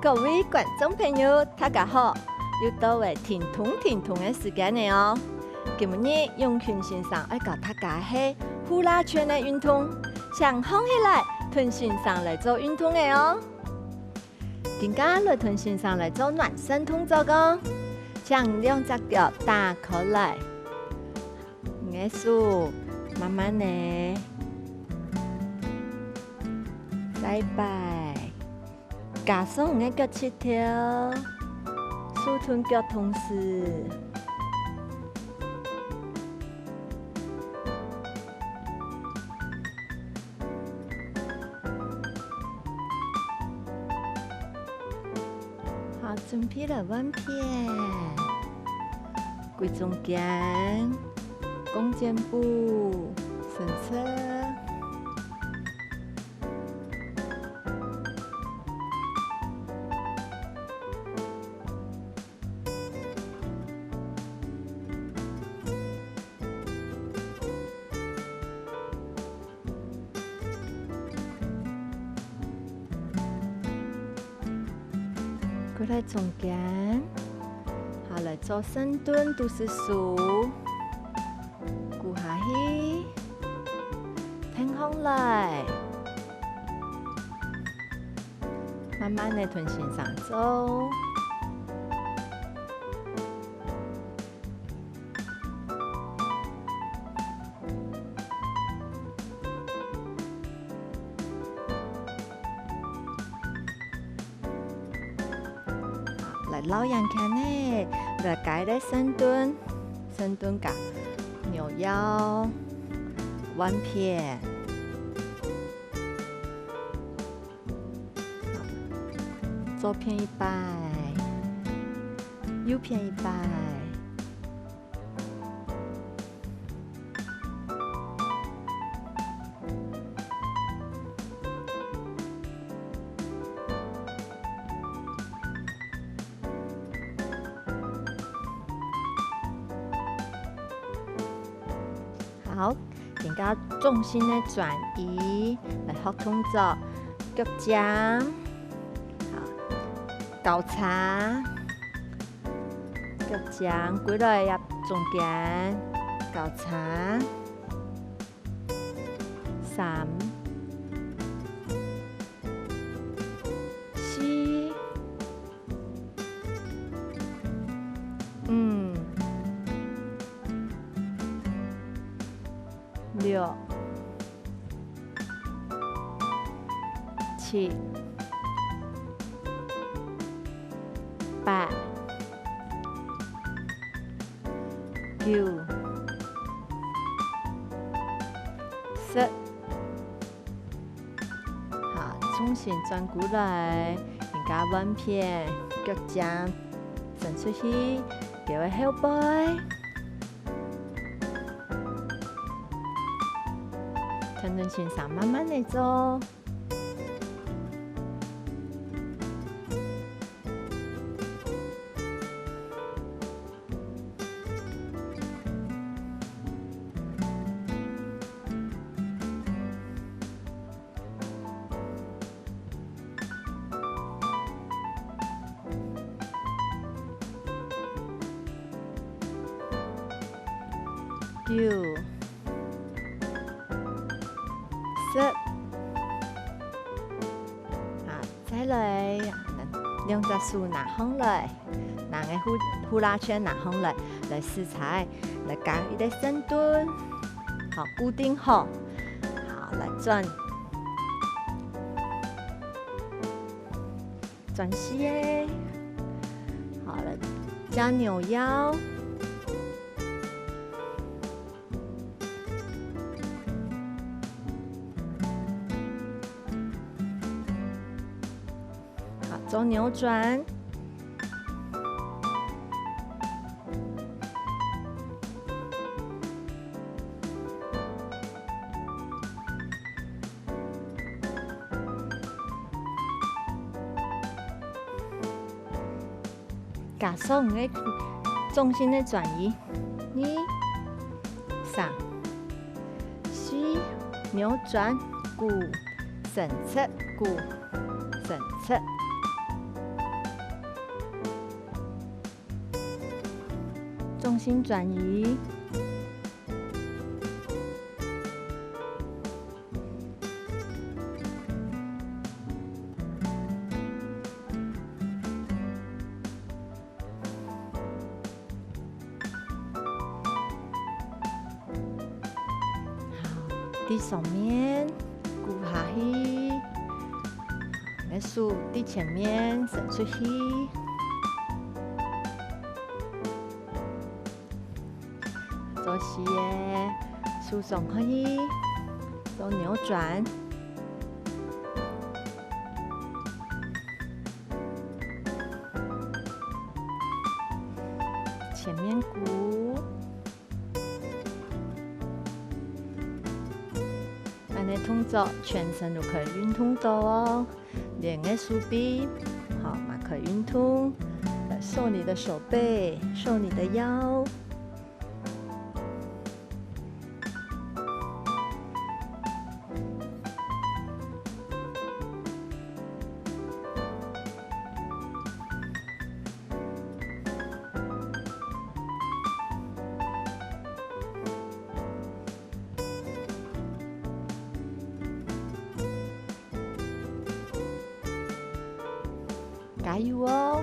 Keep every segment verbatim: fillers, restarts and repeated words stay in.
各位觀眾朋友，大家好！又到了停動停動个時間了哦！今晡日永群先生愛教大家个係呼啦圈个運動，請䟘起來，同先生來做運動个哦！今下來同先生來做暖身動作哦！請兩隻腳打開來，你个手慢慢仔再擺。 加上你个腳膝頭，手同腳同時。好，準備來換片。歸中間，弓箭步，伸直。 過來中間，好，來做深蹲，肚屎收，跍下去，挺䟘來，慢慢仔同先生做。 來，繞圓圈仔，來加一個深蹲，深蹲加扭腰，換片。 左片一擺，右片一擺。好， 今下重心个轉移，來學動作，腳尖，好，交叉，腳尖歸來這中間，交叉，三、四、五、六、七、八、九、十。 好，重心轉過來，今下換片，腳尖伸出去，勾个後背。同同先生慢慢仔做。 九、十。好，再來，兩隻手拿䟘來，拿个呼，呼啦圈拿䟘來，來試試，來加一個深蹲，好，固定好，好，來轉。 轉四个，好，來，加扭腰。好，做扭轉。 加上你个重心个轉移，二、三、四，扭轉，跍，伸直，跍，伸直。心轉移。 在上面，跍下去，你个手在前面伸出去。做事个手上可以做扭轉。 前面跍。恁呢動作全身都可以運動到哦，連个手臂，好，嘛可以運動。來瘦你的手背，瘦你的腰。 加油哦！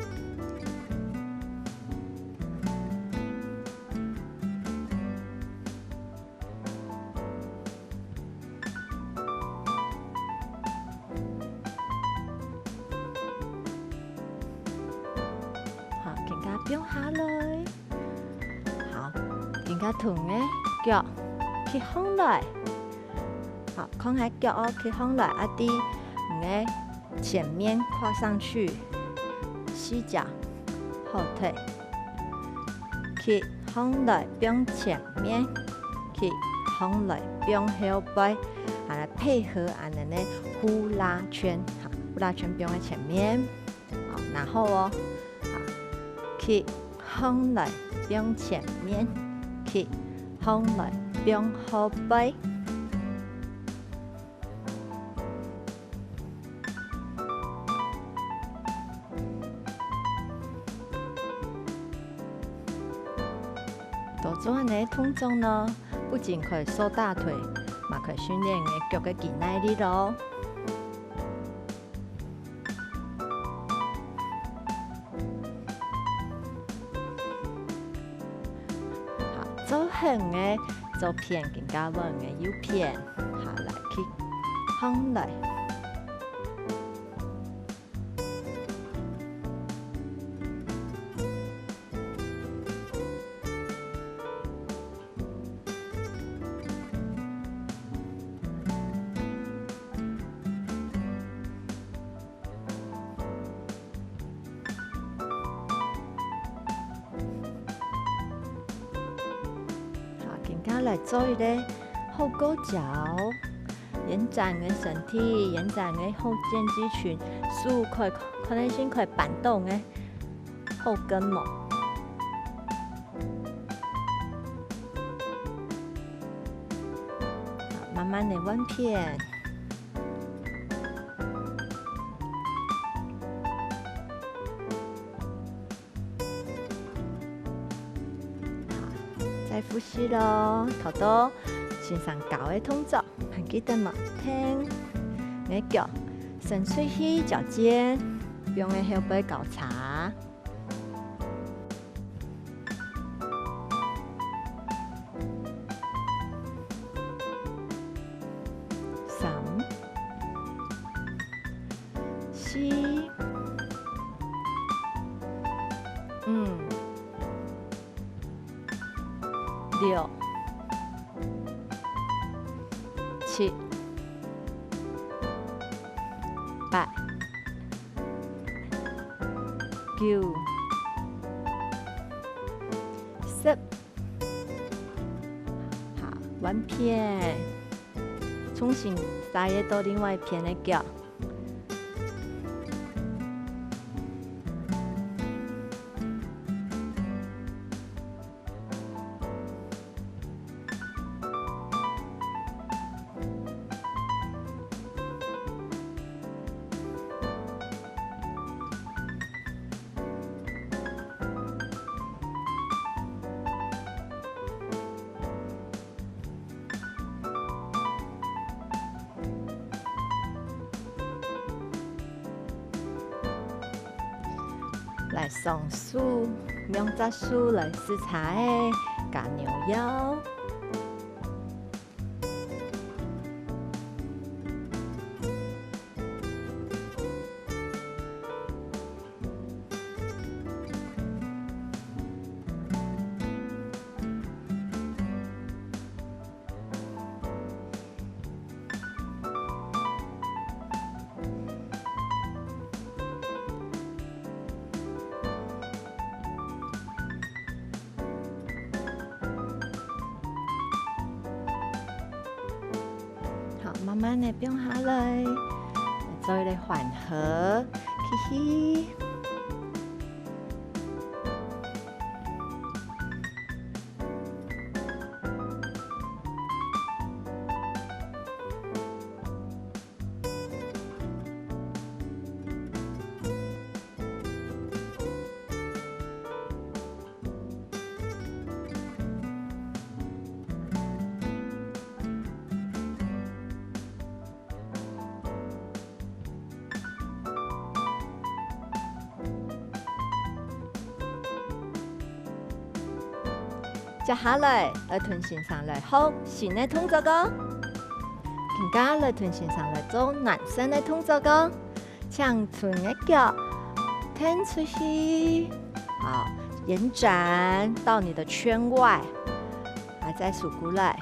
好，更加放下來。好，更加同个腳企䟘來。好，看下腳哦，企䟘來，啊，在你个前面跨上去，四腳後退。 企䟘來放前面，企䟘來放後背，啊，來配合恁呢个呼啦圈，哈，呼啦圈放在前面，好，拿好哦，好，企䟘來放前面，企䟘來放後背。 多做恁呢動作呢，不僅可以瘦大腿，嘛可以訓練你个腳个肌耐力哦。 好，做好个左片，更加換个右片。好，來，企䟘來。 好，今下來做一個後勾腳，延展个身體，延展个後肩肌群，手可以，可能性可以扳動个後跟無？好，慢慢个換片。 再複習囉，頭到先生教个動作，還記得無？停，你个腳伸出去，腳尖，放个後背交叉。 三、四、五、六、七、八、九、十。 好，換片，重新再到另外一片个腳。 好，來雙手，兩隻手來試茶仔，加扭腰。 好，慢慢仔放下來，做一個緩和，吸氣。 接下來，來同先生來學新个動作哦。今下來同先生來做暖身个動作哦。請伸个腳，挺出去，好，延展到你的圈外，啊，再收過來。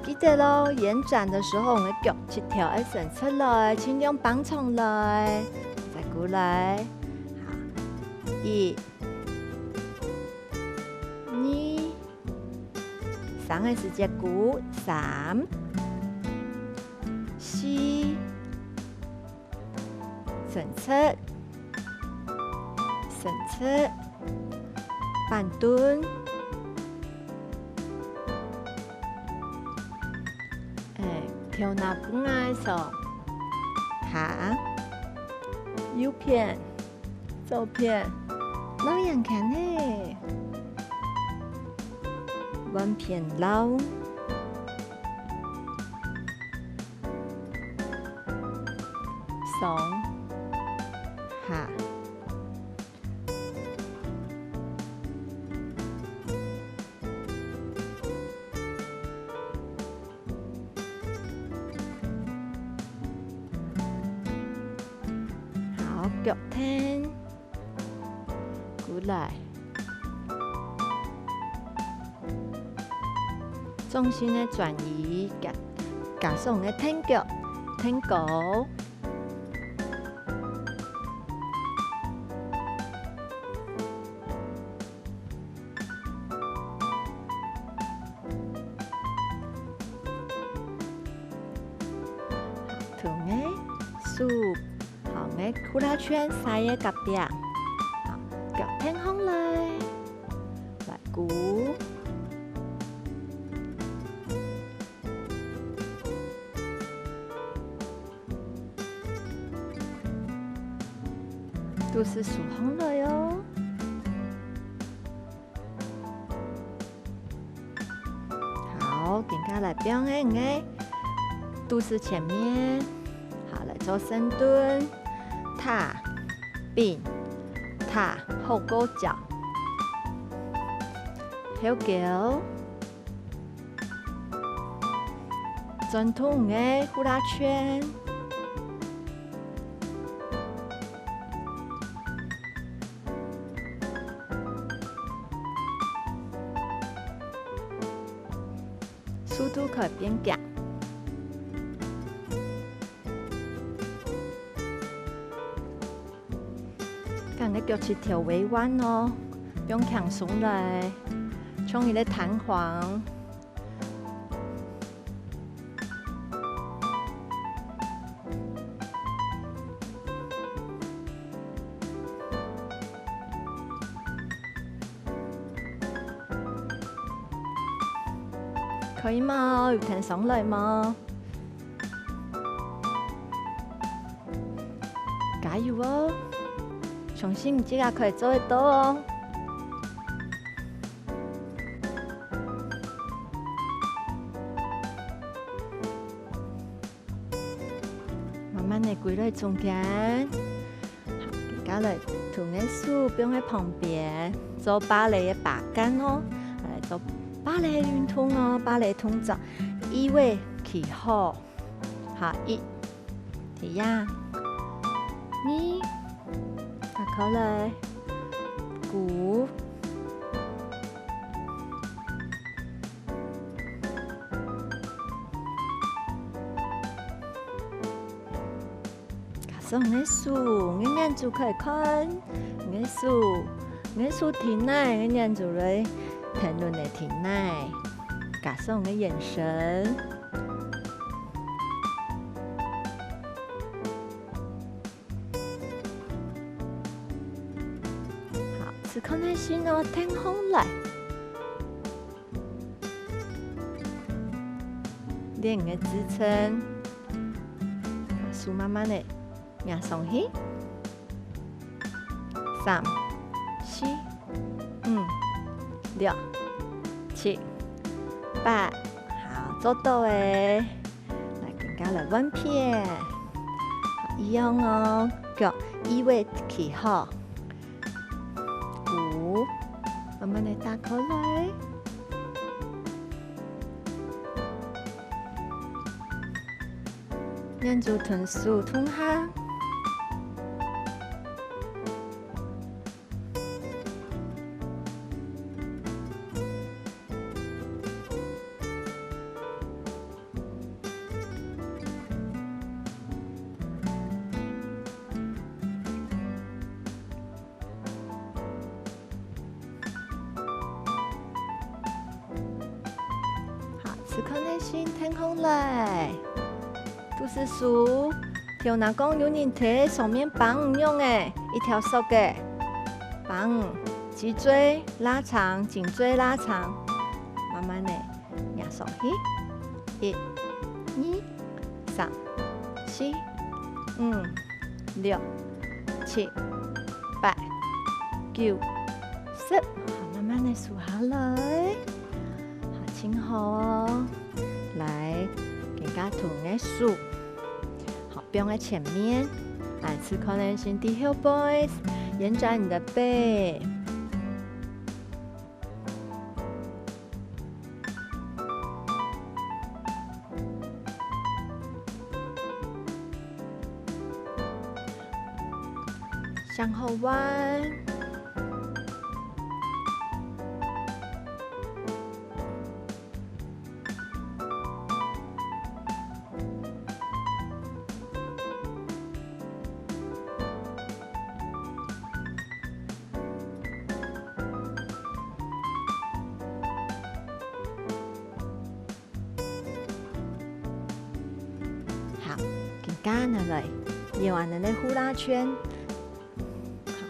記得咯，延展的時候，𠊎个腳膝頭愛伸出來，盡量挷長來，再過來。好，一、二、三个時節，過，三、四、 伸直，伸直，半蹲。欸，頭那分外上下，右片、左片，摎圓圈仔，換片摎。 上、下。好，腳跈。 過來。重心个轉移，加，加上个跈腳、跈高。同个手 好，𠊎呼啦圈徙个隔壁，好，腳跈䟘來，來跍。肚屎收䟘來哦。 好，今下來放个你个肚屎前面，好，來做深蹲，踏、併、踏，後勾腳，後勾，轉動你个呼啦圈。 速度可以變遽。將你个腳趾頭微彎哦，放輕鬆來，像一個彈簧。 可以無？有跈上來無？加油哦！相信你自家可以做得到哦！ 慢慢仔歸來中間，好，下來，同个手放在旁邊，做芭蕾个把杆哦。來做芭蕾運動哦，芭蕾動作。一位企好，好，一，第一，二，打開來，鼓。 加上个手，个眼珠開看，个手，个手停來，个眼珠來停落个停來，加上个眼神。好，試看个心哦，停下來。 練个支撐，手慢慢个壓上去。三、四、五、六、七、八，好，做到个。來，更加來換片。好，一樣哦，腳一位企好。 鼓，慢慢个打開來。眼珠同手動下。 好，試看个心停下來。肚屎收，頭那講有人在上面挷樣个，一條索个。挷，脊椎拉長，頸椎拉長，慢慢个壓上去。一、二、三、四、五、六、七、八、九、十，好，慢慢个收下來。好，盡好哦。來，更加同个手，好，放在前面。來，試看个身體後背，延展你的背。 向後彎。 好，今下拿來搖恁呢个呼啦圈。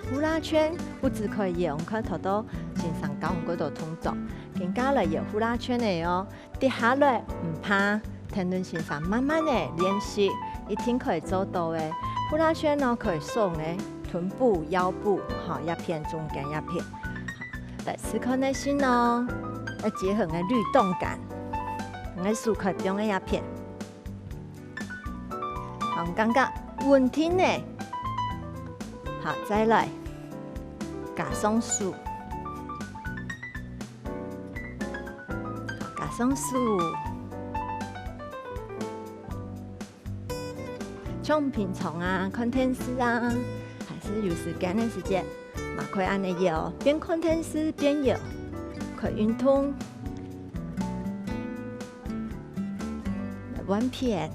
呼啦圈不只可以搖，你看頭到先生教你个動作，今下來搖呼啦圈个哦。 跌下來毋怕，聽等先生慢慢个練習，一定可以做到个。呼啦圈呢，可以鎖你个臀部、腰部，吼，這片中間這片。好，來試看个心哦，愛結合你个律動感，你个手可以放在這片。好，感覺穩定呢。好，再來，加上手。 加上手。像平常啊，看電視啊，還係有時間个時節，嘛可以恁呢搖，邊看電視邊搖，可以運動，來換片。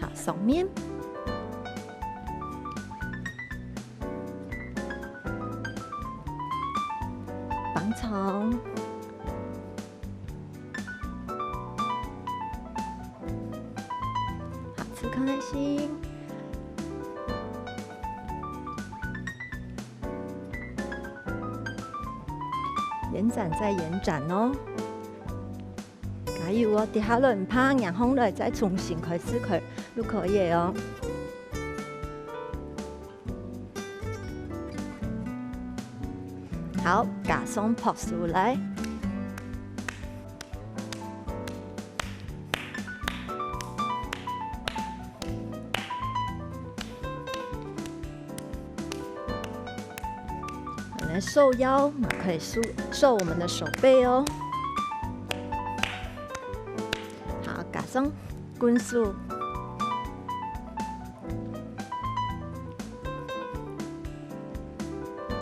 好，上面。放鬆。好，試看个心。 延展再延展哦。加油哦，跌下來毋怕，仰䟘來再重新開始開，就可以哦。好，加上拍手來。收腰，嘛可以收，收我们的手背哦。好，加上滾手。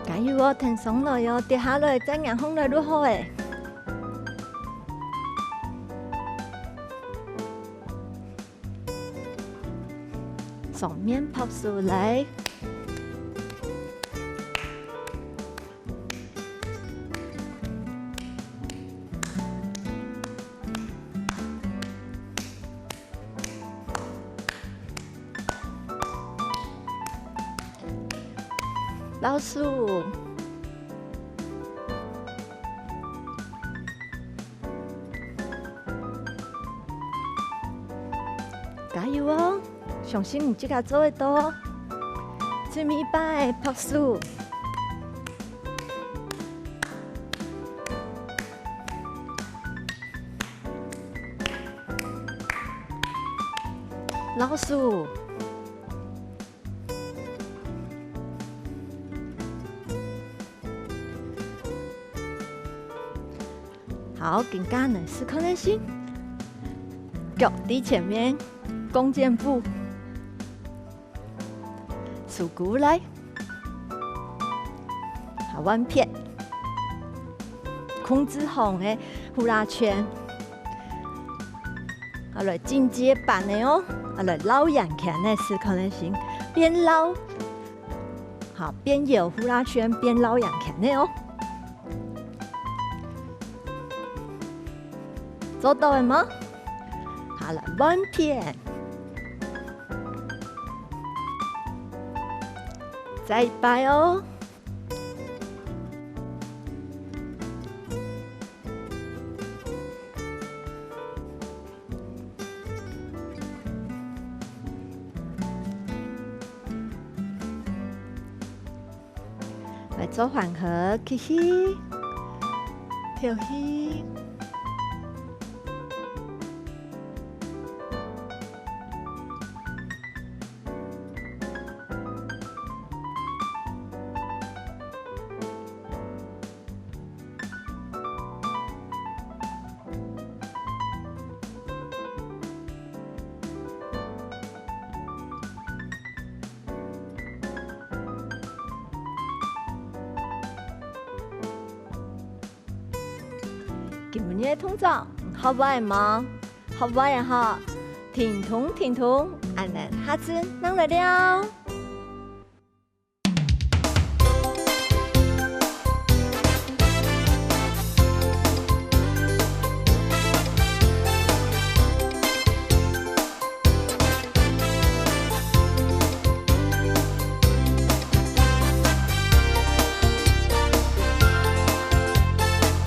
加油哦，挺上來哦，跌下來再硬䟘來就好欸。上面拍手來。 老鼠。加油哦！相信你自家做得到哦！最尾一擺，拍手！ 老鼠。好，今下呢，試看看先。腳在前面，弓箭步。 手鼓來。好，換片。控制好个呼啦圈。啊，來進階版个哦，啊，來繞圓圈个，試看看先，邊繞，好，邊搖呼啦圈邊繞圓圈个哦。 做到了嗎？好了，換片。再一擺哦。 來做緩和，吸氣，敨氣。 今晡日个動作學會無？學會啊吼！停動，停動，恁呢下次正來尞。